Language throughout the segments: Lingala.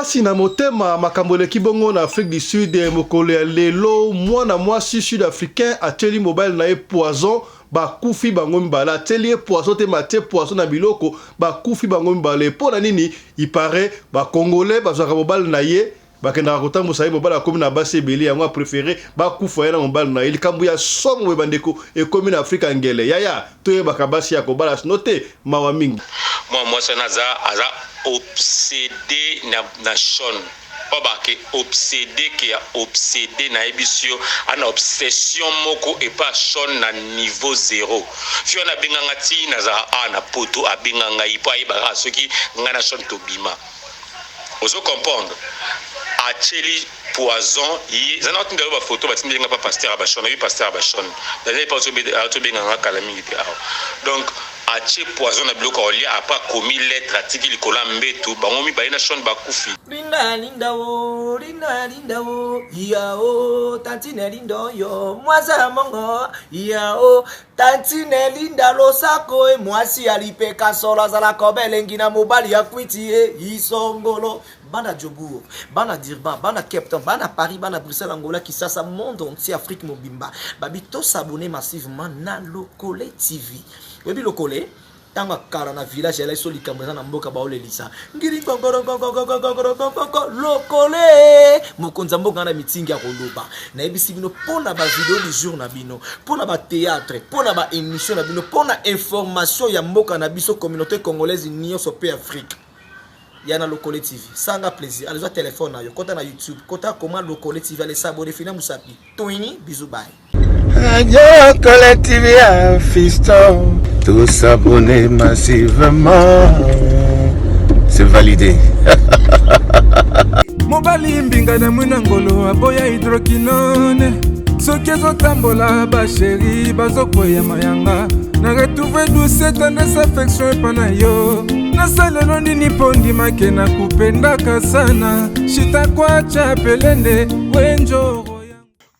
Pasi na motema, makambo eleki bongo na Afrique du Sud mokolo ya lelo, mwana mwasi sud africain atieli mobali na ye poison, bakufi bango mibale. Atieli ye poison te, mais atie poison na biloko, bakufi bango mibale. Mpo na nini? Il parait ba congolais bazwaka mobali na ye bakendaka kotambusa ye, mobali akomi na basi ebele, yango a prefere bakufa ye na mobali na ye. Likambo ya somo boye bandeko, ekomi na Afrika ya ngele. Yaya, toyebaka basi ya kobala sinon te mawa mingi. Mwana mwasi wana aza aza obsede na na Sean oyo ba ke obsede ke ya obsede nayebisi yo ana obsession moko epa Sean na niveau zero fille wana abenga nga ti nazala awa na poto abenga ngai po ayeba kaka soki ngai na Sean tobima ozo comprendre atieli poison ye eza na tinda yo ba photo batindeli nga pa pasteur ya bashon oyebi pasteur ya bashon daniel pa ozobenga nga kala mingi te awa donc atie poison na biloko ya kolia apres akomi lettre atiki likolo ya mbetu bango mibale na shon bakufi. Linda linda o linda linda o ya o tantine linda oyo mwaza ya mongo ya o Tantine Linda losako e mwasi ya lipeka solo azalaka obe elengi na mobali ya kwiti e isongolo bana Joburg bana Durban bana Cape Town bana Paris bana Bruxelles Angola Kisasa monde entier Afrique mobimba babi to s'abonner massivement na Lokole TV oyebi Lokole ntango akala na village elai so likambo eza na mboka baolelisa ngiringongorongongongongongongongoko lokole mokonzi ya mboka na mitingi ya koloba nayebisi bino mpo na bavideo du jour na bino mpo na batheatre mpo na baémission na bino mpo na information ya mboka na biso communauté congolaise nyonso mpe afrique ya na lokole tv sanga plaisir alezwa telefone na yo kota na youtube kota koma lokole tv ale s'abonner fina musapi toini bisous bye Radio Lokole TV à fiston tous abonnés massivement c'est validé. Mobali mbinga na mwina ngolo aboya hydroquinone soki ezotambola basheri bazokweya mayanga na retrouve douce tendresse affection epa na yo nasalelo nini mpo ndimake na kupendaka sana shitakwacha pelende wenjoro.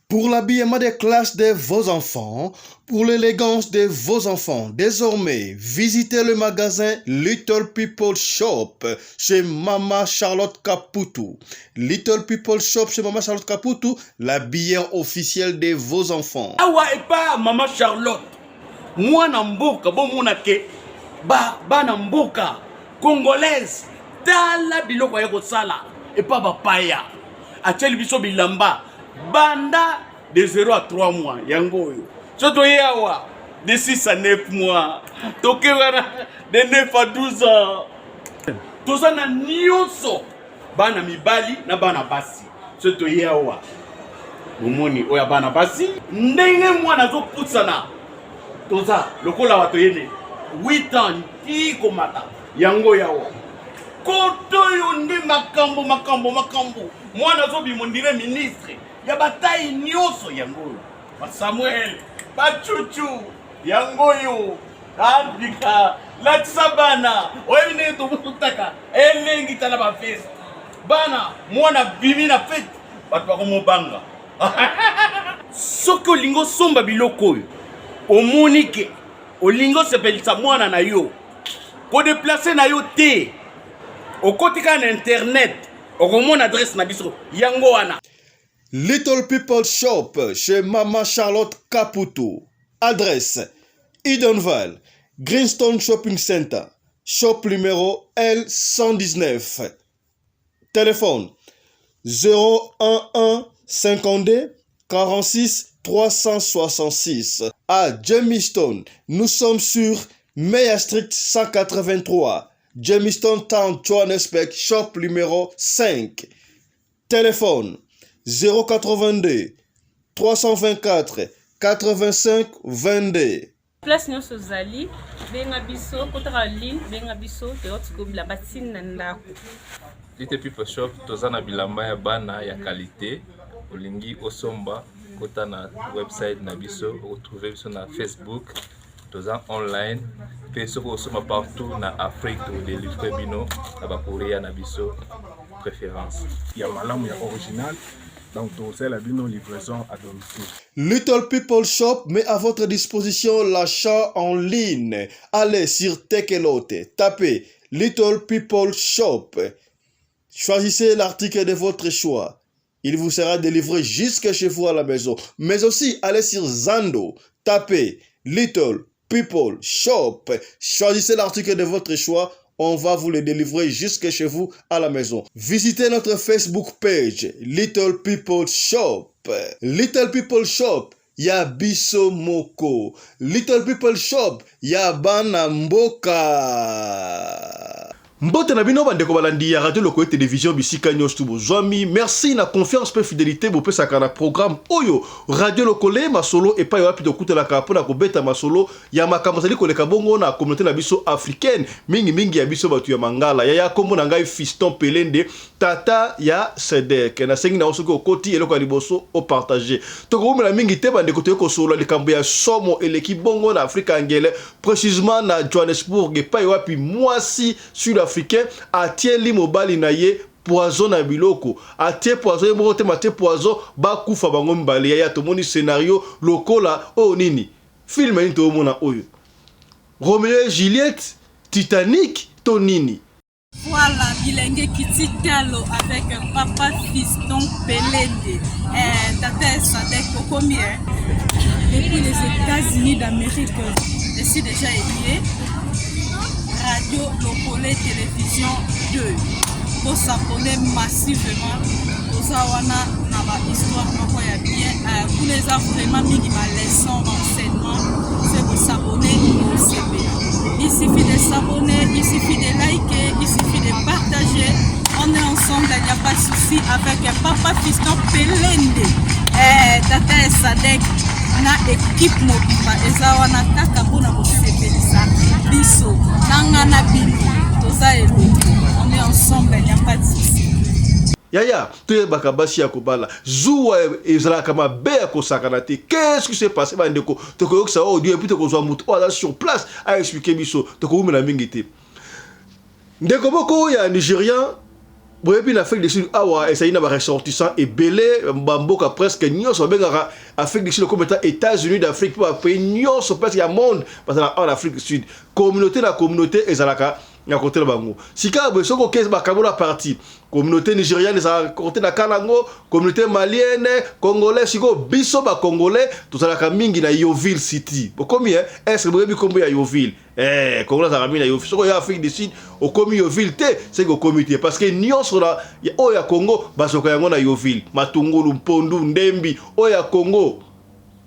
Pour l'habillement des classes de vos enfants, pour l'élégance de vos enfants, désormais, visitez le magasin Little People Shop chez Mama Charlotte Kaputu. Little People Shop chez Mama Charlotte Kaputu, l'habilleur officiel de vos enfants. Awa epa Mama Charlotte, mwana mboka bomona ke ba bana mboka congolaise tala biloko aye kosala epa bapaya atieli biso bilamba banda de 0 à 3 mois yango oyo so toye awa de 6 à 9 mois toke wana de 9 à 12 ans toza na nyonso bana mibali na bana basi so toye awa bomoni oyo ya bana basi ndenge mwana azopusana toza lokola bato yene 8 ans ti komata yango yawa koto oyo nde makambo makambo makambo mwana azobima ondire ministre ya batai nyonso yango oyo basamuel bacucu yango oyo abika latisa bana oyebi ndenge tobotaka elengi tala bafeste bana mwana bimi na fete bato bakomobanga soki olingi osomba biloko oyo omoni ke olingi osepelisa mwana na yo kodeplace na yo te okoti kaka na internet okomona adresse na biso yango wana. Little People Shop chez Mama Charlotte Kaputu. Adresse Edenvale, Greenstone Shopping Center, shop numéro L119. Téléphone 011 52 46 366. À Jamestown, nous sommes sur Meyer Street 183, Jamestown Town, Johannesburg, shop numéro 5. Téléphone 082 324 85 22. Place nyonso ozali benga biso kotaka ligne benga biso toyoti ko bilamba ti na ndako. Little People Shop toza na bilamba ya bana ya qualité olingi osomba kota na website na biso okotrouve biso na Facebook toza online mpe soki osomba partout na Afrique todelivre bino na ba courrier na biso préférence ya malamu ya original donc tokosalela bino livraison à domicile. Little People Shop met à votre disposition l'achat en ligne. Allez sur Tekelote, tapez Little People Shop. Choisissez l'article de votre choix. Il vous sera délivré jusque chez vous à la maison. Mais aussi, allez sur Zando, tapez Little People Shop. Choisissez l'article de votre choix. On va vous le délivrer jusque chez vous à la maison. Visitez notre Facebook page Little People Shop. Little People Shop ya biso moko. Little People Shop ya bana mboka. Mbote na bino bandeko balandi ya Radio Lokole Television bisika nyonso tu bozwami. Merci na confiance pe fidelite bopesaka na programme oyo Radio Lokole masolo epai wapi tokutanaka mpo na kobeta masolo ya makambo azali koleka bongo na communauté na biso africaine, mingi mingi ya biso bato ya Mangala. Yaya, kombo na ngai Fiston Pelende, tata ya Sedek. Nasengi na yo soki okoti eloko ya liboso opartage. Tokowumela mingi te bandeko, toye kosolola likambo ya somo eleki bongo na Afrika ya Ngele, precisement na Johannesburg epai wapi mwasi sud-africain atieli mobali na ye poison na biloko. Atie poison ye moko te, mais atie poison bakufa bango mibale. Yaya, tomoni scenario lokola oyo nini? Film nini toomona oyo? Romeo et Juliette, Titanic to nini? Voilà, bilenge kiti talo avec papa Fiston Pelende. Eh, tata Sadek okomi eh. Depuis les États-Unis d'Amérique, je suis déjà aimé. Radio Lokole Télévision 2. Pour s'abonner massivement. Toza wana na ba histoire moko ya bien. Euh, kuna eza vraiment mingi ba leçon, ba enseignement. C'est pour s'abonner au CPA. Il suffit de s'abonner, il suffit de liker, il suffit de partager. On est ensemble, il n'y a pas de souci avec Papa Fiston Pelende. Eh, Tata Sadek na équipe mobimba eza wana kaka mpona kosepelisa biso na nga na bino toza elongo. On est ensemble, il n'y a pas de souci. Yaya, toyebaka basi ya kobala. Zuwa ezalaka mabe ya kosakana te. Qu'est-ce qui s'est passé bandeko? Tokoyokisa audio et puis tokozwa moto oyo aza sur place a expliquer biso. Tokowumela mingi te. Ndeko moko ya Nigerian, boyebi na Afrique du Sud awa ezali na ba ressortissants ebele, ba mboka presque nyonso babengaka Afrique du Sud comme étant États-Unis d'Afrique, mpo ba pays nyonso presque ya monde bazalaka awa na Afrique du Sud. Communauté na communauté ezalaka na kote na bango. Sika boye soki okei bakabola parti, communauté nigériane ezalaka kote na kana yango, communauté malienne, congolais. Sikoyo biso ba congolais tozalaka mingi na Yeoville City. Bokomi eh? Est-ce que boyebi kombo ya Yeoville? Eh, congolais azalaka mingi na Yeoville. Soki oya Afrique du Sud okomi Yeoville te, c'est que okomi te, parce que nyonso na oyo ya Congo bazoka yango na Yeoville. Matungulu, mpondu, ndembi oyo ya Congo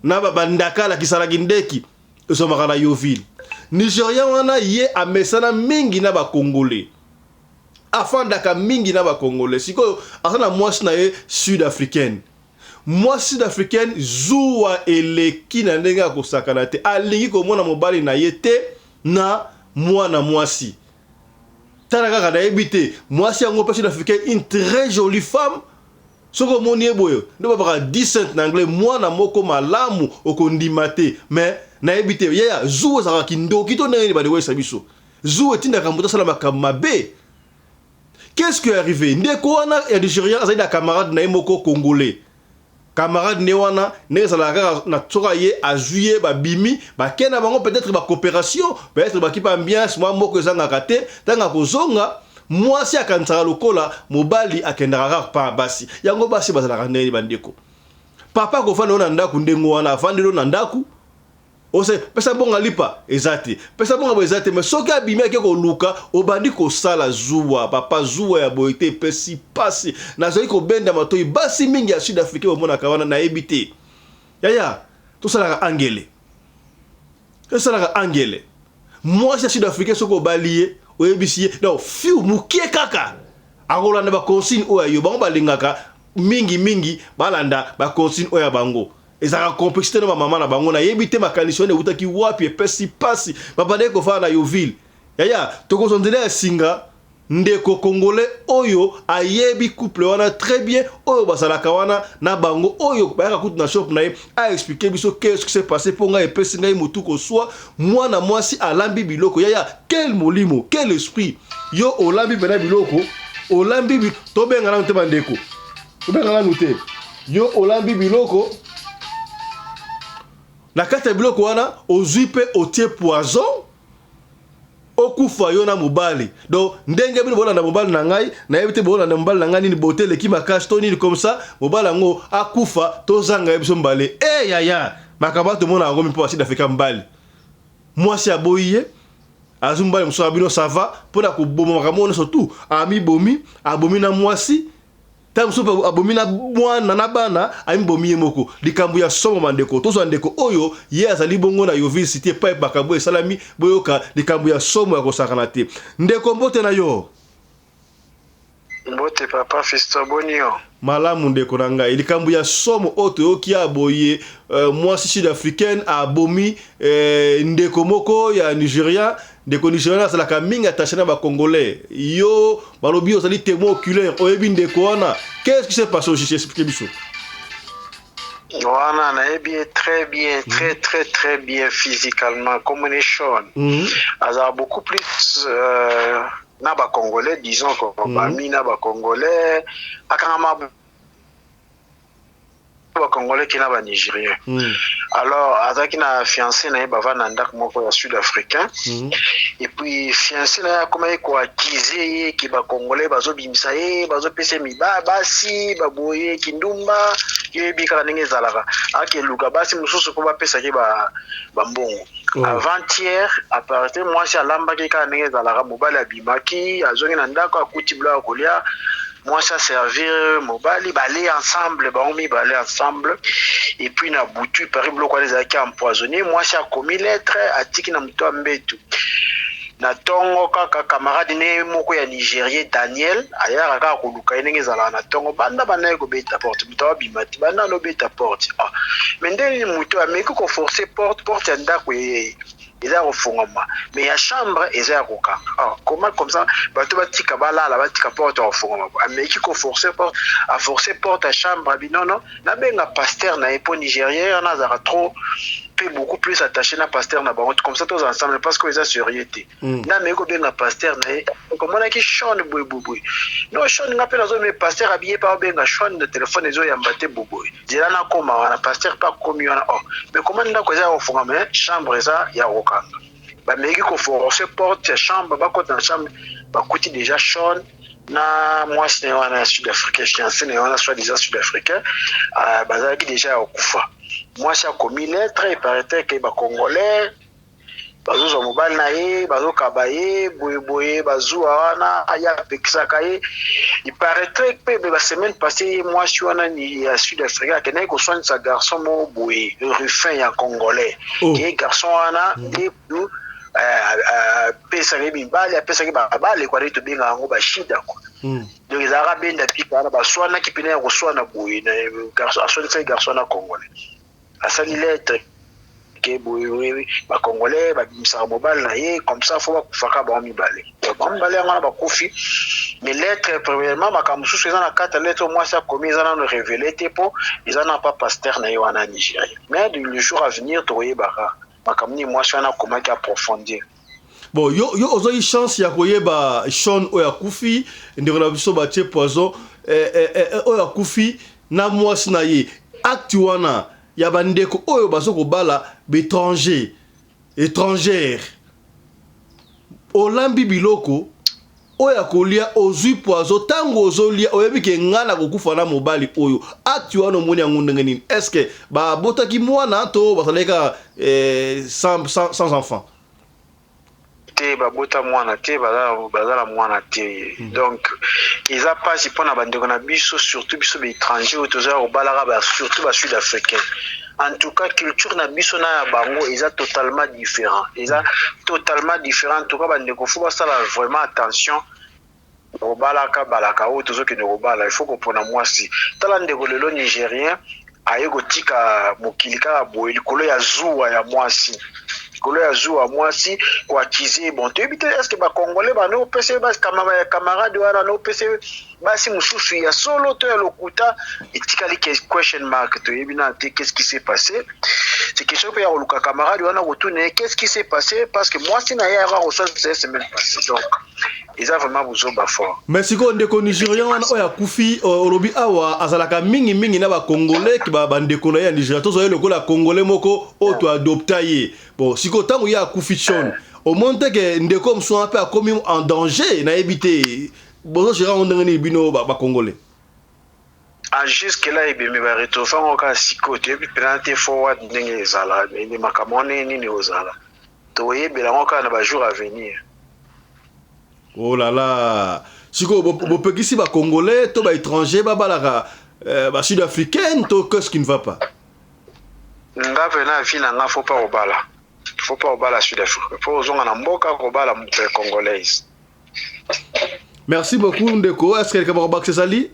na bandakala kisalaki ndeki ezwamaka na Yeoville. Nigerian wana ye amesana mingi na ba congolais, afandaka mingi na ba congolais. Sikoyo aza na mwasi na ye sud africaine. Mwasi sud africaine zuwa eleki na ndenge ya kosakana te, alingi komona mobali na ye te na mwana mwasi. Tala kaka, nayebi te mwasi yango mpe sud africaine, une très jolie femme. Soki omoni ye boye nde babaka decent na anglais, mwana moko malamu okondima te. Mais nayebi te yaya, zuwa ezalaka kindoki to ndenge nini? Bandeko oyesa biso, zuwa etindaka moto asala makambo mabe. Qu'est-ce qui est arrivé? Ndeko wana ya Nigerian azali na camarade na ye moko congolais. Camarade ne wana ndenge ezalaka kaka na soki ye azwi ye, babimi bake na bango peut-être ba coopération, peut-être bakipa ambiance mwa moko ezangaka te. Ntango akozonga, mwasi akanisaka lokola mobali akendaka kaka pa basi. Yango basi bazalaka ndenge bandeko. Papa akofanda yo na ndako ndenge wana, afandeli yo na ndako, ose pesa mbongo lipa eza te, pesa mbongo boye eza te. Mais soki abimi ake koluka, obandi kosala zuwa. Papa, zuwa ya boye te, epesi pasi. Nazali kobenda matoi basi mingi ya sud africain bomonaka wana, nayebi te yaya, tosalaka angele, tosalaka angele. Mwasi ya sud africain soki obali ye, oyebisi ye donc fiu mokie kaka akolanda ba consigne oyo ya yo. Bango balingaka mingi mingi balanda ba consigne oyo ya bango, ezalaka complexité na bamama na bango. Nayebi te makanisi wana ewutaki wapi, epesi pasi. Babandaki kofanda na Yeoville. Yaya, tokozwa nzela ya singa. Ndeko congolais oyo ayebi couple wana très bien, oyo bazalaka wana na bango, oyo bayaka kutu na shop na ye, a expliquer biso qu'est-ce qui s'est passé. Mpo ngai epesi ngai motu koswa. Mwana mwasi alambi biloko, yaya, quel molimo, quel esprit! Yo olambi mpena biloko, olambi, tobenga nanu te bandeko, tobenga nanu te. Yo olambi biloko, na kati ya biloko wana ozwi mpe otie poison. Okufa yo na mobali. Donc ndenge bino bolanda mobali na ngai, nayebi te bolanda mobali na ngai nini, beauté eleki makasi to nini, comme ça mobali yango akufa, tozanga ye biso mbale. E yaya, makambo wana tomona yango mpo Sud Afrika. Mobali, mwasi aboyi ye, azwi mobali mosusu ya bino, ça va mpona koboma makambo nyonso tu. Amibomi, abomi na mwasi, ntango mosusu abomi na mwana na bana, amibomi ye moko. Likambo ya somo, bandeko. Tozwa ndeko oyo, ye azali bongo na Yeoville City, epai makambo esalami. Boyoka likambo ya somo ya kosakana te. Ndeko, mbote na yo. Mbote, papa Fiston, boni yo? Malamu, ndeko na ngai. Likambo ya somo oyo toyoki ya boye, mwasi sud africaine abomi ndeko moko ya Nigeria. Ndeko nigérien azalaka mingi attaché na Bacongolais. Yo balobi ozali témoin oculaire, oyebi ndeko wana. Qu'est-ce qui s'est passé au juge? Explique biso. Wana nayebi ye très bien, très très très bien, physiquement comme ne Sean. Azala beaucoup plus na Bacongolais, disons ko bami na Bacongolais, akangama Bacongolais ki na Banigérien. Alors azalaki na fiancé na ye, bavanda na ndako moko ya sud africain. Et puis fiancé na ye akomaki koaccuser ye ke Bacongolais bazobimisa ye, bazopesa ye miba basi baboye kindumba. Yoyebi kaka ndenge ezalaka, akeluka basi mosusu mpo bapesaki bambongo. Avant-hier, à partir mwasi alambaki kaka ndenge ezalaka, mobali abimaki, azongi na ndako, akuti biloko ya kolia, mwasi aservir mobali, balie ensemble, bango mibale ensemble. Et puis na butu pari biloko wana ezalaki empoisonné. Mwasi akomi lettre, atiki na moto ya mbetu. Na ntongo kaka, camarade ne moko ya Nigérien, Daniel, ayaka kaka koluka ye ndenge ezalaka. Na ntongo banda banda ye kobeta porte, moto abima te. Banda anobeta porte, ah, mais ndenge nini moto ameki koforcer porte? Porte ya ndako eza ya kofungama, mais ya chambre eza ya kokanga. Ah, comment comme ça bato batika balala, batika porte ya kofungama? Ameki koforcer porte, aforcer porte ya chambre, abi nono, nabenga pasteur na ye, mpo Nigérien wana azalaka trop mpe beaucoup plus attaché na pasteur na bango, comme ça toza ensemble, parce que eza sérieux te. Nde ameki kobenga pasteur na ye, okomonaki Sean boye boye. No Sean, nga mpe nazome pasteur abiye mpe aobenga Sean na telefone, ezoyamba te. Boboye, nzela nakóma wana, pasteur mpe akomi wana. Oh, mais koma ndako eza ya kofungama, mais chambre eza ya kokanga? Bameki koforcer porte ya chambre, bakota na chambre, bakuti déjà Sean na mwasi na ye wana ya sud africain, fiancé na ye wana, soit disant sud africain, bazalaki déjà ya kokufa. Mwasi akomi lettre, il paraîtrait ke Bacongolais bazozwa mobali na ye, bazokaba ye boyeboye, bazuwa wana ye apekisaka ye. Il paraîtrait mpe basemaine passé, ye mwasi wana ya sud africain akendaki koswanisa garçon moko boye, Rufin ya Congolais. Ke garçon wana nde apesaka ye mibali, apesaki babale kwa, nde tobengaka yango bashida kwa. Donc ezalaka benda pika wana, baswanaki pene ya koswana boye, aswanisaki garçon wana Congolais, asali lettre ke boye Bacongolais babimisaka mobali na ye, comme ça faut bakufaka bango mibale. Bango mibale yango wana bakufi. Mais lettre, premièrement, makambo mosusu eza na kati ya lettre mwasi akomi eza nano révélé te, mpo eza na pa pasteur na ye wana Nigéria. Mais le jour à venir tokoyebaka makambo nini mwasi wana akomaki, approfondir. Bon, yo ozwaki chance ya koyeba Sean oyo akufi, ndeko na biso batie poison, oyo akufi na mwasi na ye. Acte wana ya bandeko oyo baza kobala baétranger, étrangère, olambi biloko oyo akolia, ozwi poison, ntango ozolia oyebi ke ngai na kokufa na mobali oyo. Acte wana omoni yango ndenge nini? Est ce que babotaki mwana to bazalaki kaka sans enfant? Te, babota mwana te, baza na mwana te. Donc eza mpasi mpona bandeko na biso, surtout biso baétranger oyo toza kobalaka, surtout basud africain. En tout cas, culture na biso na ya bango eza totalement différent, eza totalement différent. En tout cas, bandeko faut basala vraiment attention kobalaka balaka oyo tozokende kobala. Il faut kopona mwasi. Tala ndeko, lelo Nigérien aye kotika mokili kaka boye likolo ya zuwa ya mwasi, likolo ya zuwa ya mwasi, koaccuser. Bon, toyebi te est ce que Bacongolais bano opesa ye camarade wana, no opesa ye basi mosusu ya solo to ya lokuta. Etikali question mark, toyebi na te qu'est ce qui s'est passé. C'est question mpe ya koluka camarade wana, kotuna ye qu'est ce qui s'est passé, parce que mwasi na ye ayaka koswanisa ye semaine passée. Donc eza vraiment buzoba fort. Mais sikoyo, ndeko nigérien wana oyo akufi, olobi awa azalaka mingimingi na Bacongolais, bandeko na ye ya Nigéria. Tozwa ye lokola Congolais moko oyo toadopta ye. Bon, sikoyo ntango ye akufi, Sean Omoni te ke ndeko mosusu wana mpe akomi en danger? Nayebi te, bozogérer yango ndenge nini bino bacongolais? Ah, jusque là ebembe baretrouve yango kaka sikoyo. Toyebi mpena te forward ndenge ezala, makambo wana nini ozala, toyebela yango kaka na bajour à venir. Oh là là! Sikoyo bopekisi bacongolais to baétranger babalaka basud africaine to qu'est-ce qui ne va pas? Nga mpena avis na nga, faut pas kobala, faut pas kobala sud africain, faut ozonga na mboka kobala moto ya congolaise. Merci beaucoup, ndeko. Est ce que likambo kobakisa ezali?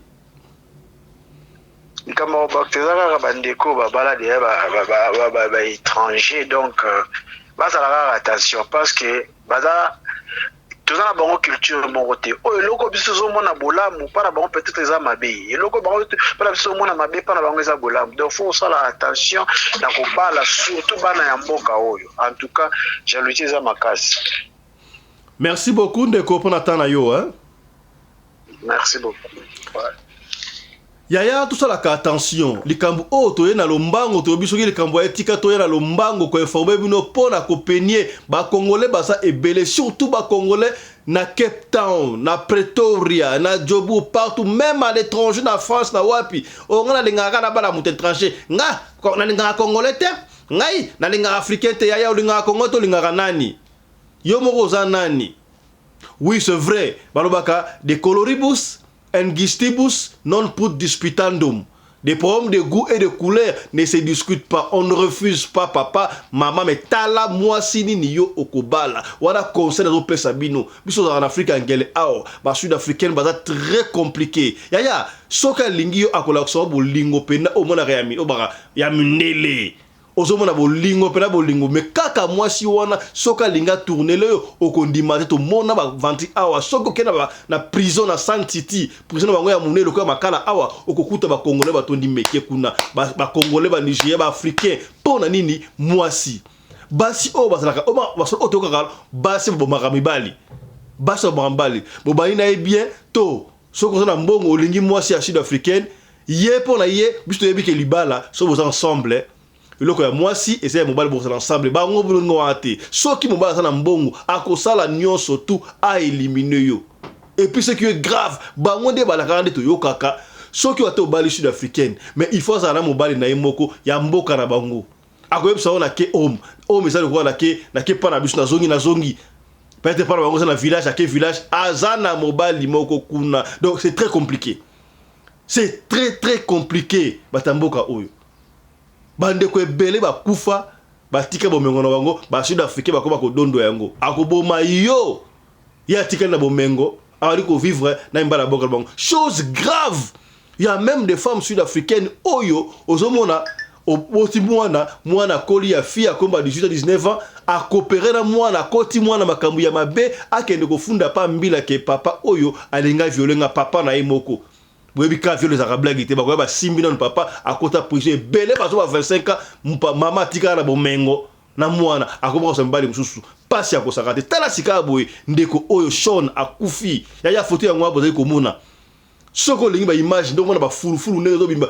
Likambo kobakisa eza kaka bandeko babala deya baétranger, donc bazala kaka attention, parce que baza, toza na bango culture moko te. Oyo eloko biso tozomona bolamu, mpa na bango peut-être eza mabe. Eloko bango mpa na biso tozomona mabe, mpa na bango eza bolamu. Donc faut kosala attention na kobala, surtout bana ya mboka oyo. En tout cas, jalousie eza makasi. Merci beaucoup, ndeko, mpona temps na yo, hein? Merci beaucoup, ouais. Yaya, tosalaka attention. Likambo oyo toye na lombango, toyebi soki likambo ya etika, toye na lombango koinformer bino mpo na kopenie. Bacongolais baza ebele, surtout bacongolais na Cape Town, na Pretoria, na Joburg, partout, même à l'étranger, na France, na wapi. Oyo nga nalingaka kaka na bana moto étranger, nga nalingaka congolais te, ngai nalingaka africain te. Yaya, olingaka congo te, olingaka nani? Yo moko oza nani? Oui, c'est vrai, balobaka de coloribus et gustibus non put disputandum. Des problèmes de goût et de couleur ne se discutent pas. On ne refuse pas papa, maman, mais tala mwasi nini yo okobala. Wana conseil nazopesa bino. Biso en Afrique angele awa, ba sud-africaine baza très compliqué. Yaya, soki alingi yo, akolakisa bolingo pena omonaka ya mi obaka ya mindele. Ozomona bolingo mpena bolingo, mais kaka mwasi wana, soki alingi atournele oyo, okondima te. Tomona bavanti awa, soki okende na prison na Sun City, prison na bango ya monene lokola Makala awa, okokuta bacongolais batondi meke kuna, bacongolais, banigérien, baafricain. Mpo na nini? Mwasi, basi oyo bazalaka oyo toyokaka, basi babomaka mibali, basi babomaka mibali. Bobandi na ye bien to soki oza na mbongo, olingi mwasi ya sud africaine, ye mpo na ye, biso toyebi ke libala, soki boza ensemble, eloko ya mwasi eza ya mobali, bokozala ensemble. Bango bolongo wana te. Soki mobali aza na mbongo, akosala nyonso tu aéliminer yo. Et puis, ce qui est grave, bango nde balakaka nde toyokaka, soki ata obali sud africaine, mais il faut azala na mobali na ye moko ya mboka na bango. Akoyebisa yo nake home, home eza lokola nake mpa na biso, nazongi, nazongi peut-être mpa na bango eza na village, ake village, aza na mobali moko kuna. Donc c'est très compliqué, c'est très très compliqué. Bato ya mboka oyo, bandeko ebele bakufa, batika bomengo na bango, basud africain bakoma kodondo yango. Akoboma yo, ye atikali na bomengo, azali kovivre na mibala boka na bango. Chose grave, il y a même des femmes sud-africaines oyo ozomona oboti mwana, mwana akoli ya fille, akomba 18 à 19 ans, akopere na mwana, akoti mwana makambo ya mabe, akende kofunda pa mbila ke papa oyo alinga violer nga. Papa na ye moko, boyebi ka viol ezalaka blague te. Bakoya basimbi nanu papa, akota prison. Ebele bazo ba 25 ans, mama atikala na bomengo na mwana, akoma kosa mibali mosusu. Mpasi akosaka te. Tala sika ya boye, ndeko oyo Shon akufi. Yaya, foto yango wana bozali komona. Soki olingi baimage nde omona bafulufulu ndenge ezobimba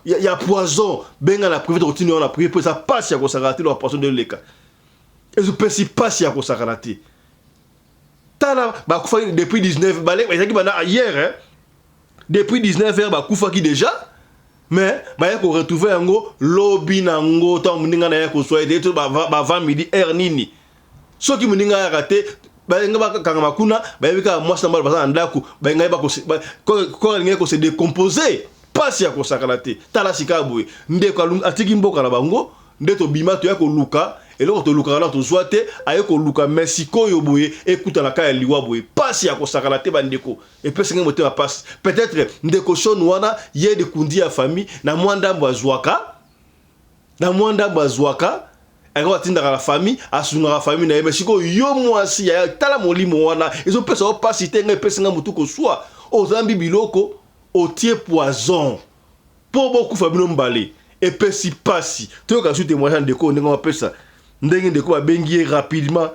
ya poison, benga na privé, tokotinda wana na privé, mpo eza mpasi ya kosakana te. Loka poison nde eleka, ezopesi mpasi ya kosakana te. Tala, bakufaki depuis 19, ezalaki banda hier, hein? Depuis 19 heures bakufaki déjà, mais baye koretrouver yango lobi nango. Ntango moninga na ye kozwa ete to bavant midi heure nini, soki moninga ayaka te, balinga bakangama kuna. Bayebi kaka mwasi na mobali baza na ndako, balingai corps alingaki kose décomposer. Mpasi ya kosakana te. Tala sika boye, ndeko atiki mboka na bango nde tobima, toya koluka eloko tolukaka na tozwa te, aye koluka. Mais sikoyo boye ekutanaka ya liwa boye, mpasi ya kosakana te. Bandeko, epesi ngai motema mpasi. Peut-être ndeko Shon wana, ye likundi ya famille na mwa ndambo azwaka, na mwa ndambo azwaka yango, atindaka na famille, asungaka famille na ye. Mais sikoyo yo mwasi ya, tala molimo wana ezopesa yo mpasi te. Ngai epesi ngai motu koswa. Ozambi biloko, otie poison mpo bokufa bino mbale, epesi mpasi. Toyoka su témoignage ya ndeko, ndenge bapesa, ndenge ndeko babengi ye rapidement,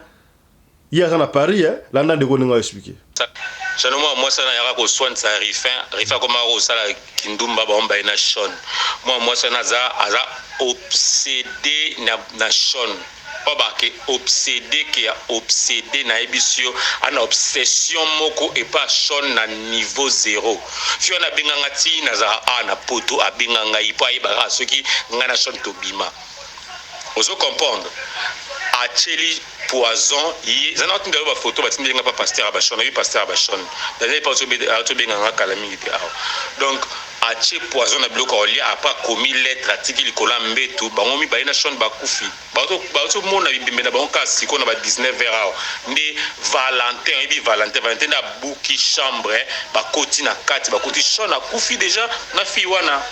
ye aza na Paris, eh? Landa ndeko ndenge aexpliquer. Sano mwana mwasi wana ayaka koswanisa Rifin, Rifin akomaka kosala kindumba, bango baye na Shon. Mwana mwasi wana aza obsédé na Shon. Oyo ba ke obsede ke ya obsede nayebisi yo ana obsession moko epa Shon na niveau zero. Fille wana abenga nga ti nazalaka awa na poto abenga ngai po ayeba kaka soki ngai na Shon tobima. Ozo comprendre? Atieli poison ye eza na tinda yo ba photo batindeli nga pa pasteur ya ba Shon, oyebi pasteur ya ba Shon. Daniel pa obenga nga kala mingi te awa. Donc atie poison na biloko ya kolia après akomi lettre atiki likolo ya mbetu bango mibale na Shon bakufi. Bazo mona bibembe na bango kaka sikoyo na ba 19 heures awa nde Valentin oyebi Valentin Valentin nde abuki chambre bakoti na kati bakuti Sean akufi dejà na fille wana.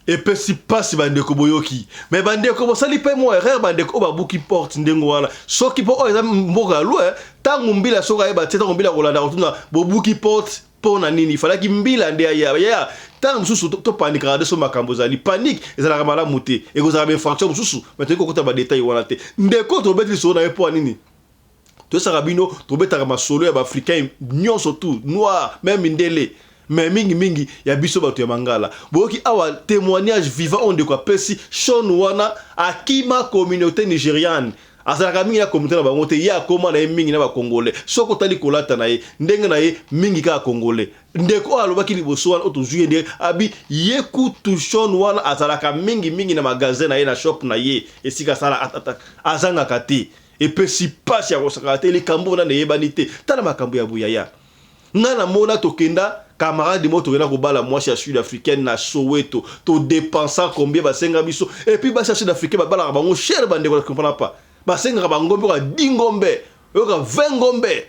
Epesi pasi ba ndeko boyoki mais ba ndeko bosali pe mua erreur ba ndeko oyo babuki porte ndenge wana soki po oyo eza mboka ya loin tangu mbila soki ayeba te tangu mbila akolanda akotuna bobuki porte Pona nini falaki mbila nde aya yaya tango mosusu to panikaka nde so makambo ezali panique ezalaka malamu te ekozala ba infraction mosusu mais tokoki kokota ba detail wana te ndeko tobeti lisolo na ye pona nini toyesaka bino tobetaka masolo ya ba africain nyonso tout noir meme mindele mais mingi mingi ya biso bato ya mangala boyoki awa témoignage vivant oyo ndeko apesi Sean wana akima communauté nigériane Azalaka mingi na communaute na bango te, ye akoma na ye mingi na ba congolais. Soki otali kolata na ye, ndenge na ye mingi kaka congolais. Ndeko oyo alobaki liboso wana oyo tozui ye nde abi ye kutu Sean wana azalaka mingi mingi na magasin na ye na shop na ye esika asala azangaka te. Epesi pasi ya kosakana te, likambo oyo nanu eyebani te. Tala makambo ya boye yaya. Nga na mona tokenda camarade moko tokenda kobala mwasi ya sud africaine na Soweto to depensa combien basenga biso et puis basi ya sud africaine babalaka bango cher bandeko na comprends pas basengaka ba ngombe oyoka 10 ngombe oyoka 20 ngombe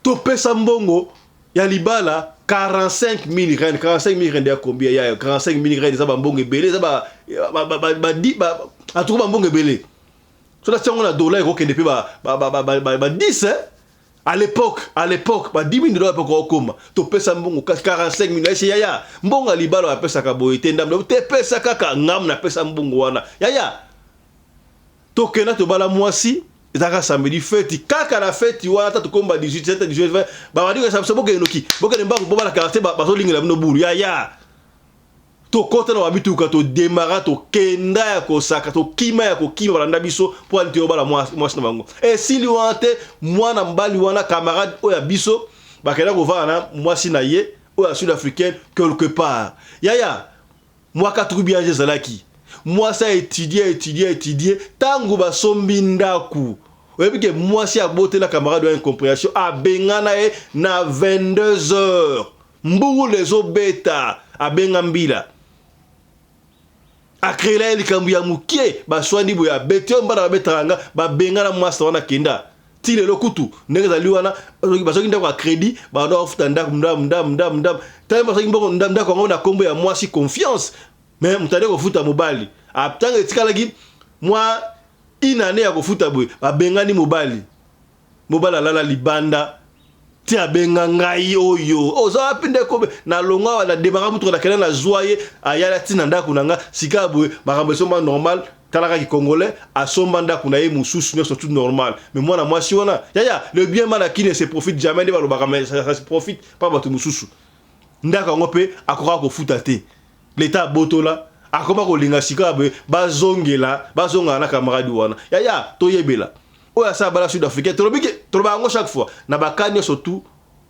topesa mbongo ya libala 45000 rand 45000 rand ya combien ya 45000 rand eza ba mbongo ebele eza ba ba ba ba, ba, ba, en tout cas ba mbongo ebele soki atia yango na dollar ekokende mpe ba, ba, ba, ba, ba, ba, ba 10 hein? À l'epoque, à l'epoque, ba 10 000 dollars pe kokoma. Topesa mbongo 45 000. Ese yaya, mbongo ya libala bapesaka boye te ndambo. Te pesa kaka ngam na pesa mbongo wana. Yaya, tokenda tobala mwasi ezalaka samedi feti kaka na feti wana ata tokomba 18 17 18 20 babandi koyesa biso bokende noki bokende mbangu bobala quartier bazolingela bino bulu yaya Tokota na ba mituka to demarra tokenda ya kosaka tokima ya kokima balanda biso mpo ani toyobala mwasi na bango esili wana te mwana mobali wana camarade oyo ya biso bakenda kovanda na mwasi na ye oyo ya sud africaine quelque part yaya mwa katrubiange ezalaki mwasi a etudie etudie etudie ntango basombi ndako oyebi ke mwasi abotela camarade ya incomprehension abengana ye na 22 heures Mbula ezo beta abenga mbila a creela ye likambo ya mukie baswani boye abeti oyo mbana babetaka nga babengana mwasi wana kenda ti lelo kutu ndenge ezali wana bazwaki ndako ya credit banda kofuta ndako ndambu ndambu ndambu ndambu ntango bazwaki mbongo ndako yango na nkombo ya mwasi confiance mais moto ande kofuta mobali ntango etikalaki mwa une année ya kofuta boye babengani mobali Mobali alala libanda ti abenga ngai oyo oza wapi ndeko nalongwa awa na demara motuka nakenda nazwa ye ayala ti na ndako na nga sika boye makambo esomba normal talaka ki congolais asomba ndako na ye mosusu nyonso tout normal mais mwana mwasi wana yaya le bien mal acquis ne se profite jamais nde balobaka mais ça, ça se profite pa bato mosusu ndako yango mpe akokaka kofuta te L'etat abotola akoma kolinga sika boye bazongela bazongana na camarade wana yaya toyebela oyo asala bala sud africain tolobi ke toloba yango chaque fois na baka nyonso tout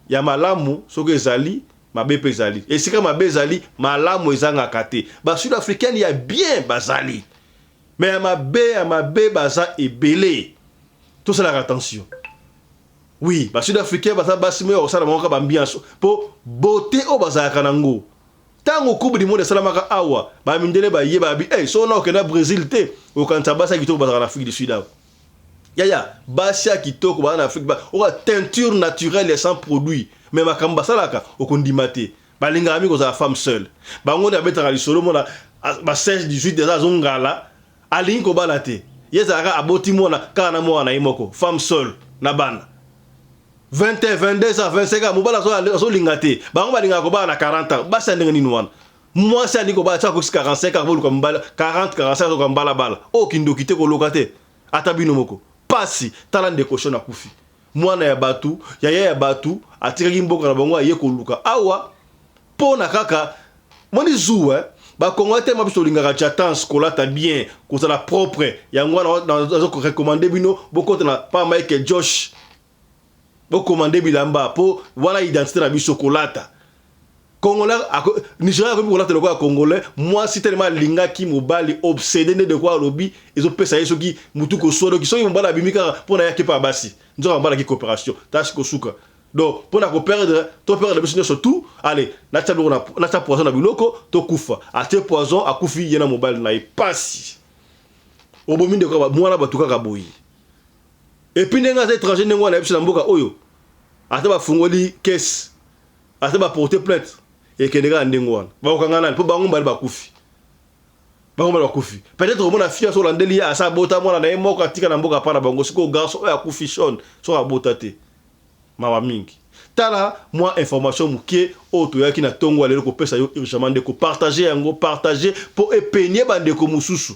ya malamu soki ezali mabe mpe ezali esika mabe ezali malamu ezangaka te ba sud africaine ya bien bazali mais ya mabe ya mabe baza ebele tosalaka attention oui ba sud africain baza basi moyo kosala bango kaka baambiance mpo beauté oyo bazalaka nango Tango coupe du monde esalamaka awa, ba mindele ba ye ba bi eh soki na okenda Bresil te, okanisa basi ya kitoko bazalaka na Afrique du Sud awa. Yaya, basi ya kitoko baza na Afrique ba oka teinture naturelle ya sans produit, mais makambo basalaka okondima te. Balingaka mingi kozala femme seule. Bango nde babetaka lisolo mona ba 16 18 aza azongala alingi kobala te. Ye ezalaka aboti mwana kaka na mwana na ye moko, femme seule na bana. 20 ans, 22 ans, 25 ans, mobali azolinga te. Bango balingaka kobala na 40 ans. Basi ya ndenge nini wana? Mwasi alingi kobala ti akokisi 45 ans boluka mobali 40 45 azoka mbala bala. Oyo kindoki te koloka te. Ata bino moko. Pasi, tala ndeko Shon akufi. Mwana ya batu, yaya ya batu atikaki mboka na bango aye koluka awa pona kaka moni zuwa eh? Ba congolais tellement biso tolingaka jatance, kolata bien, kozala propre, yango wana nazo recommander bino bokota na pa Mike Josh, bokomande bilamba, mpo wana identité na biso kolata. Congolais, Nigeria akomi kolata lokola Congolais. Mwasi telema alingaki mobali, obsédé nde de kwa alobi ezopesa ye soki mutu koswa. Doki soki mobali abimi kaka mpo na ye akepa ya basi, nzoka mobali aki coopération tasi kosuka. Donc mpo na koperdre, toperdre biso nyonso tout. Allez, natia biloko, natia poison na biloko, tokufa. Atie poison, akufi ye na mobali na ye. Pasi obomi ndeko mwana bato kaka boye. Et puis ndenge aza étranger, ndenge wana yebiso na mboka oyo, ata bafungoli kese, ata baporte plainte, ekende kaka ndenge wana. Bakokanga nani? Mpo bango mbali bakufi, bango mbali bakufi. Peut-être omona fille so olandeli ye, asa abota mwana na ye moko, atika na mboka apa na bango. Sikoyo garçon oyo akufi, Shon, soki abota te, mawa mingi. Tala mwa information moke oyo toyaki na ntongo ya lelo kopesa yo urgemment. Ndeko, partage yango, partage mpo epenie bandeko mosusu,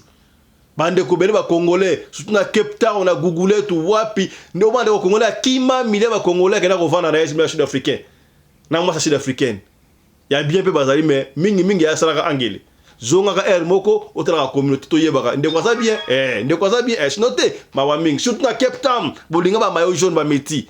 bandeko ebele bacongolais, surtout na Cape Town, na Guguletu, wapi nde omona ndeko congolais akima milie. Bacongolais akenda kovanda na ye sud africain na mwasi sud africaine ya bien mpe bazali, mais mingimingi asalaka angele. Zongaka aire moko, otalaka communauté, toyebaka ndeko aza bien, ndeko aza bien, sinon te, mawa mingi. Surtout na Cape Town, bolinga bamaillot jaune, bamétis.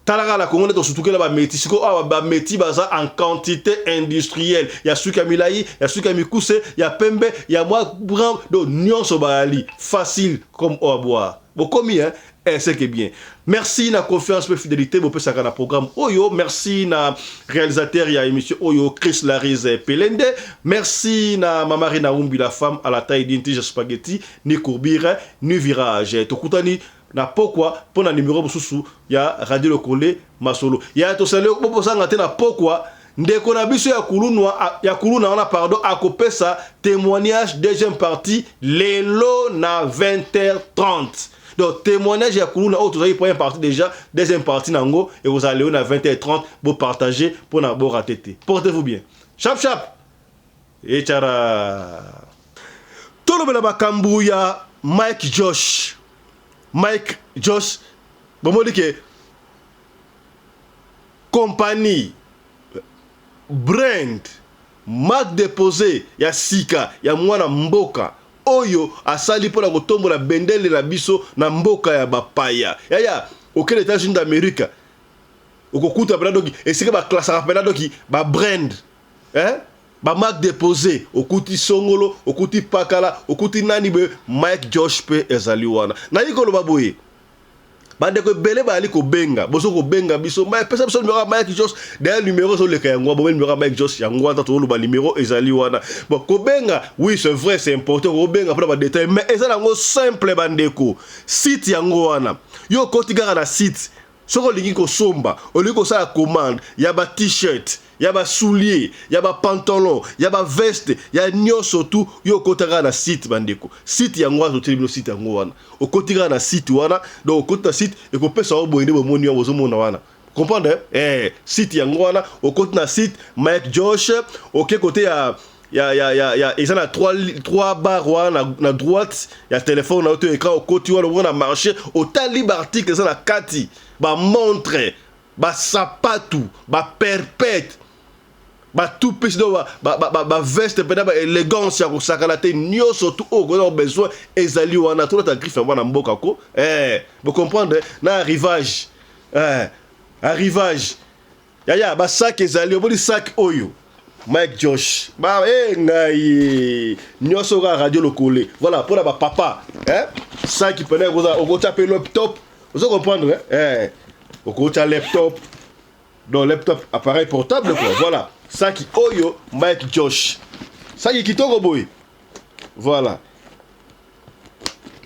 Talaka na Kongo nde tosutukela bamétis. Sikoyo awa bamétis baza en quantité industrielle, ya suki ya milai, ya suki ya mikuse, ya pembe, ya mwa brun, donc nyonso bayali facile comme eau à boire. Bokomi, hein? Eh, c'est que bien. Merci na confiance pe fidélité bopesaka na programme oyo. Merci na réalisateur ya émission oyo, Chris Larise Pelende. Merci na Mama Rina Umbi, la femme à la taille d'une tige spaghetti, ni courbure ni virage. Tokutani na pokwa mpo na numéro mosusu ya Radio Lokole Masolo ya tosali. Bobosanga te, na pokwa ndeko na biso ya kulunwa, ya kuluna wana, pardon, akopesa témoignage deuxième partie lelo na 20h30. Donc témoignage ya kuluna oyo tozali première partie déjà, deuxième partie nango ekozala lelo na 20h30. Bopartage mpona borate te. Portez-vous bien, chap chap echara. Tolobela makambo ya Mike Josh. Mike Josh, bomoni ke compagnie, brand, marque déposé ya sika ya mwana mboka oyo asali mpona kotombola bendele na biso na mboka ya bapaya. Yaya, okende États-Unis d'Amérique, okokuta mpena doki esika baklasaka mpena doki babrand, eh? Bamarque déposé, okuti songolo, okuti pakala, okuti nani boye. Mike Josh mpe ezali wana. Nayi koloba boye, bandeko ebele bayali kobenga, bozo kobenga biso, pesa biso numéro ya Mike Josh. D'ailleurs numéro ezoleka yango, bobe numéro ya Mike Josh yango wana. Tozoloba numéro ezali wana. Bon, kobenga, oui, c'est vrai, c'est important kobenga mpona badetail, mais eza nango simple, bandeko. Site yango wana, yo okoti kaka na site. Soki olingi kosomba, olingi kosala commande ya ba t-shirt, ya basoulier, ya bapantalon, ya baveste, ya nyonso tu, yo okota kaka na site. Bandeko, site yango wana, toteli bino site yango wana. Okoti kaka na site wana, donc okoti na site, ekopesa yo boye nde bomoni wana, bozomona wana, comprendre, eh? Site yango wana, okoti na site Mike Josh, oke kote ya eza na 3 barre wana na droite ya telefone na yo to écran. Okoti wana, omona na marché, otali baarticle eza na kati, bamontre, basapatu, baperpète, batupesi, do baveste mpena baélégance ya kosakana te. Nyonso tu oyo okoza besoin ezali wana. Tolata griffe ya mwana mboka ko, eh, bocomprendre na arrivage, eh, arrivage yaya. Basac ezali, omoni sac oyo Mike Josh ba e ngai nyonso kaka Radio Lokole. Voilà, mpona bapapa, eh? Saki pene okotia mpe laptop, ozo comprendre, eh? Okotia laptop, donc laptop, appareil portable quoi. Voilà saki oyo Mike Josh, saki kitoko boye. Voilà,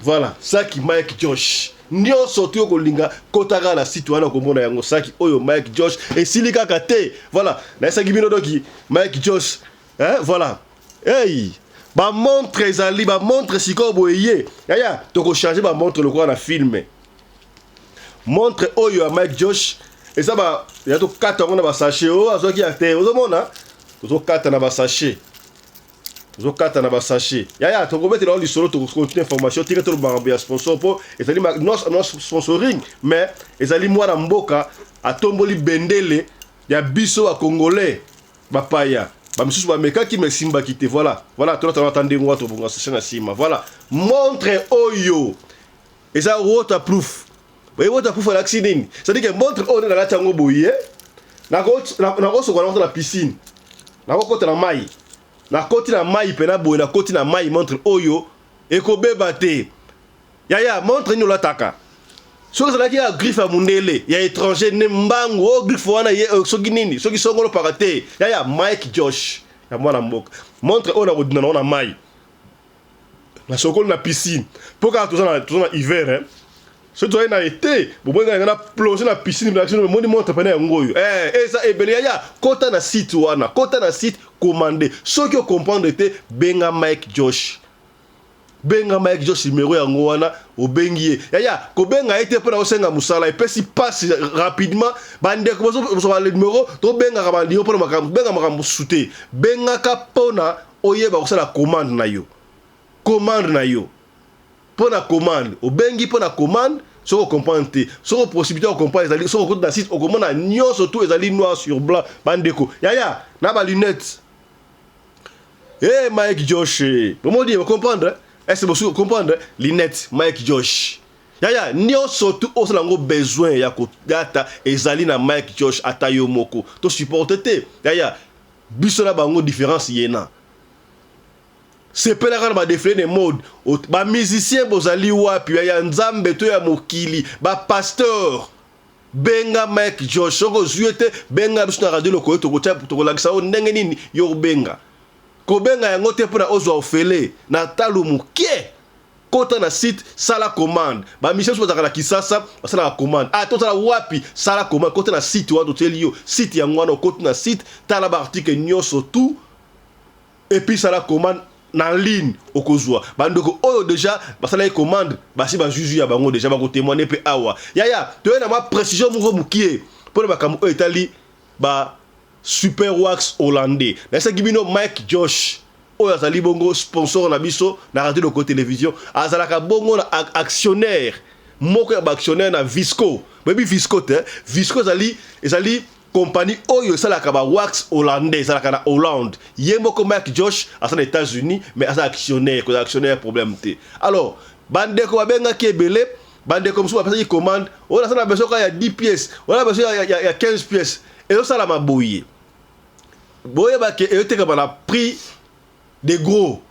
voilà saki Mike Josh. Nyonso tu okolinga, kota kaka na site wana, okomona yango. Saki oyo Mike Josh esili kaka te. Voilà, nayesaki bino doki Mike Josh, hein? Voilà, hey, bamontre ezali, bamontre sikoyo boye ye yaya, tokochange bamontre lokola na film. Montre oyo ya Mike Josh eza ba ya tokata yango na basachet oyo azwaki ya te. Ozomona, tozokata na basachet, tozokata na basachet. Yaya, tokobetela yango lisolo, tokocontinue information. Tika toloba makambo ya sponsor, mpo ezali non sponsoring, mais ezali mwana mboka atomboli bendele ya biso bacongolais bapaya. Bamisusu bamekaki mais esimbaki te. Voilà, voilà, tolata ata ndenge wana, tobonga sachet na nsima. Voilà, montre oyo eza waterproof. Oye, waterproof alakisi nini? C'est-à-dire que montre oyo nde nalati yango boye, nakosokola yango na piscine, nakokota na mai, nakoti na mai mpena boye, nakoti na mai, montre oyo ekobeba te. Yaya, montre nini olataka? Soki ezalaki ya griffe ya mundele, ya étranger, ne mbangu oyo griffe wana ye soki nini, soki songolo paka te. Yaya, Mike Josh ya mwana mboka, montre oyo nakodina nango na mai, nasokoli na piscine, mpo kaka toza na hiver, hein. Soki tozali na été, bomoi ngai na plonge na piscine na biso, moni montre pene yango oyo eza ebele. Yaya, kota na site wana, kota na site, commande. Soki ocomprendre te, benga Mike Josh, benga Mike Josh, numéro yango wana, obengi ye. Yaya, kobenga ye te mpona osenga mosala, epesi mpasi rapidement. Bandeko bozwa numéro, tobengaka bandimo mpona makambo, benga makambo mosusu te, bengaka mpona oyeba kosala commande na yo. Commande na yo, mpo na commande, obengi mpo na commande. Soki ocomprendre te, soki possibilité ya kocomprendre ezali, soki okoti na site, okomona nyonso tu ezali noir sur blanc. Bandeko, yaya, na balunette e Mike Josh, bomoni, bocomprendre, est-ce bosuki comprendre? Lunette Mike Josh, yaya, nyonso tu osala yango besoin ya kodata ezali na Mike Josh. Ata yo moko tosupporte te, yaya, biso na bango différence yena. Sepelaka na badéfilé de mode. Bamusicien bozali wapi ya Nzambe to ya mokili, bapasteur? Benga Mike Josh. Soki ozwi ye te, benga biso na radio Lokoyo, tokolakisa yo ndenge nini yo kobenga. Kobenga yango te mpona ozwa ofele na talo moke. Kota na site, sala commande. Bamusicien mosusu bazalaka na Kisasa, basalaka commande. Ah, tozala wapi? Sala commande, kota na site wana, totieli yo site yango wana. Okoti na site, tala baarticle nyonso tout et puis sala commande na ligne, okozwa. Bandeko oyo déjà basalaki commande, basi bajuju ya bango déjà bakotémoigne mpe awa. Yaya, toye na mwa précision moko mokie mpona makambo oyo etali ba super wax hollandais. Nayesaki bino, Mike Josh oyo azali bongo sponsor na biso na radio Loko Télévision, azalaka bongo na actionnaire, moko ya baactionnaire na Visco. Boyebi Visco te? Visco ezali compagnie oyo esalaka ba wax hollandais, ezalaka na Hollande. Ye moko Mike Josh aza na États-Unis, mais aza actionnaire. Kozala actionnaire, problème te. Alors bandeko babengaki ebele, bandeko mosusu bapesaki commande oyo: naza na besoin kaka ya 10 pièces, oyo na besoin ya 15 pièces. Ezosalama boye, boyebake ezotekama na prix de gros.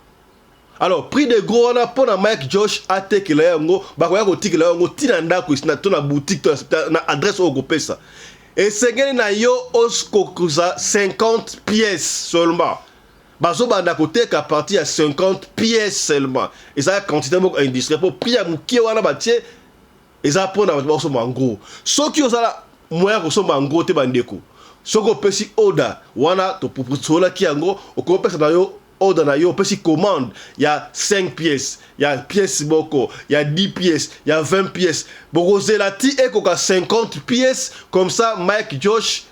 Alors prix de gros wana, mpo na Mike Josh atekela yango, bakoya kotikela yango ntina ndako to na boutique to na adresse oyo okopesa. Esengeli na yo okokuza 50 pièces seulement. Bazobanda koteka partir ya 50 pièces seulement. Eza quantité moko industrielle, mpo prix ya mokie wana batie eza mpona bato bakosomba yango. Soki ozala moyen ya kosomba yango te, bandeko, soki opesi order wana, tosolaki yango, okopesa na yo order na yo, opesi commande ya 5 pièces, ya pièce moko, ya 10 pièces, ya 20 pièces, bokozela ti ekoka 50 pièces. Comme ça Mike Josh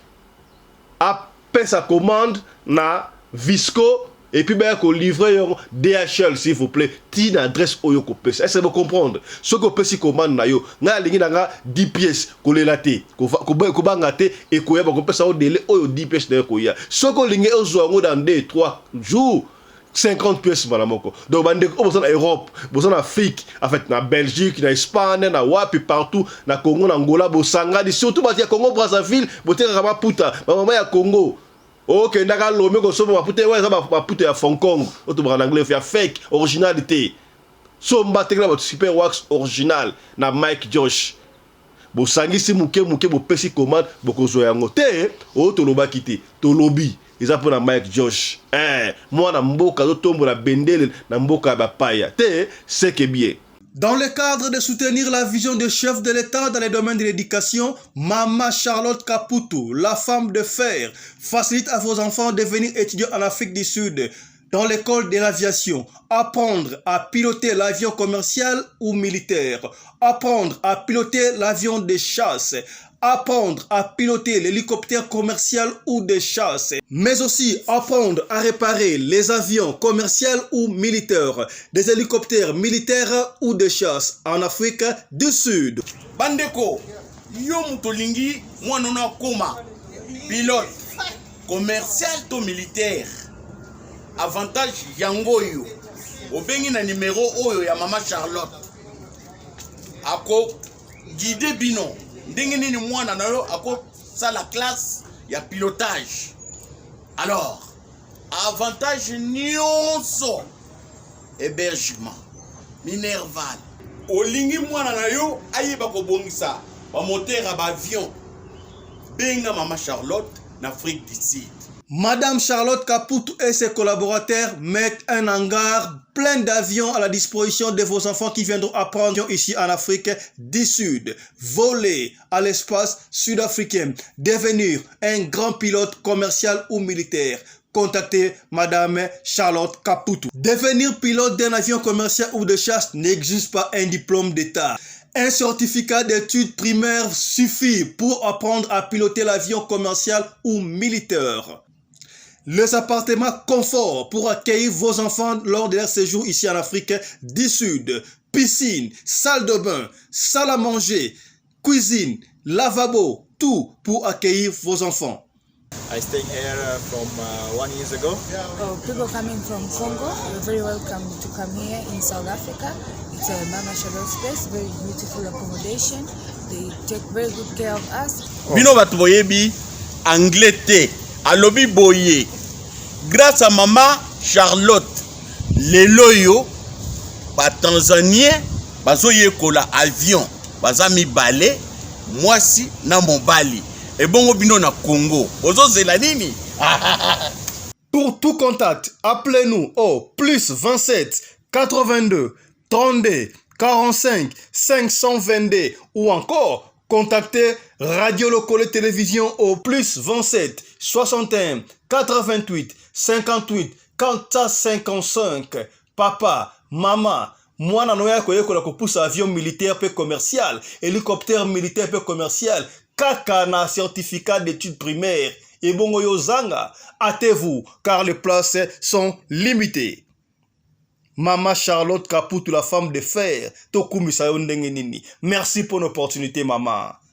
apesa commande na Visco et puis baya kolivre yango DHL, s'il vous plaît, ti na adresse oyo kopesa. Est-ce bocomprendre? Soki opesi commande na yo, ngai alingi na nga 10 pièces, kolela te, kobanga te, ekoya. Bakopesa yo délai oyo 10 pièces na yo koya. Soki olingi ozwa yango dans 2 3 jours, 50 pièces mbala moko. Donc bandeko oyo boza na Europe, boza na Afrique, en fait na Belgique, na Espagne, na wapi partout, na Congo, na Angola, bosangani, surtout bato ya Congo Brazzaville, botekaka maputa, bamama ya Congo, okendaka Lome kosomba maputa oyo eza maputa ya Hong Kong, oyo tobaka na anglais ya fake, original te. Somba, tekela bato super wax original na Mike Josh. Bosangisi moke moke, bopesi commande, bokozwa yango te. Oyo tolobaki te, tolobi eza mpona Mike Josh, mwana mboka azotombola bendele na mboka ya bapaya te, seke bien. Dans le cadre de soutenir la vision du chef de l'État dans les domaines de l'éducation, Mama Charlotte Caputo, la femme de fer, facilite à vos enfants de venir étudier en Afrique du Sud dans l'école de l'aviation, apprendre à piloter l'avion commercial ou militaire, apprendre à piloter l'avion de chasse, apprendre à piloter l'hélicoptère commercial ou de chasse, mais aussi apprendre à réparer les avions commerciaux ou militaires, des hélicoptères militaires ou de chasse en Afrique du Sud. Bandeko, yo moto olingi mwana ono akóma pilote commercial to militaire. Avantage yango oyo obengi na numero oyo ya mama Charlotte, ako guide bino ndenge nini mwana na yo akosala classe ya pilotage. Alors avantage nyonso, hébergement, minerval. Olingi mwana na yo ayeba kobongisa bamoteur ya baavion, benga mama Charlotte na Afrique du Sud. Madame Charlotte Kaputu et ses collaborateurs mettent un hangar plein d'avions à la disposition de vos enfants qui viendront apprendre ici en Afrique du Sud, voler à l'espace sud-africain, devenir un grand pilote commercial ou militaire. Contactez Madame Charlotte Kaputu. Devenir pilote d'un avion commercial ou de chasse n'exige pas un diplôme d'État. Un certificat d'études primaires suffit pour apprendre à piloter l'avion commercial ou militaire. Les appartements confort pour accueillir vos enfants lors de leur séjour ici en Afrique du Sud. Piscine, salle de bain, salle à manger, cuisine, lavabo, tout pour accueillir vos enfants. I stay here from 1 years ago. Oh, people coming from Congo, you're very welcome to come here in South Africa. It's a Mama Charlotte's place, very beautiful accommodation. They take very good care of us. Bino bato boyebi anglais te, alobi boye: grâce à mama Charlotte, lelo oyo batanzanien bazoyekola avion, baza mibale, mwasi na mobali. Ebongo bino na Congo bozozela nini? Pour tout contact, appelez-nous au plus 27 82 32 45 522 ou encore contactez Radio Lokole Télévision au plus 27 61 88 58 455. Papa, mama, mwana na yo koyekola kopusa avion militaire pe commercial, hélicoptère militaire pe commercial, kaka na certificat d'études primaires. Ebongo yo zanga, hâtez-vous car les places sont limitées. Mama Charlotte Kaputu, la femme de fer, tokumisa yo ndenge nini. Merci pour l'opportunité, maman.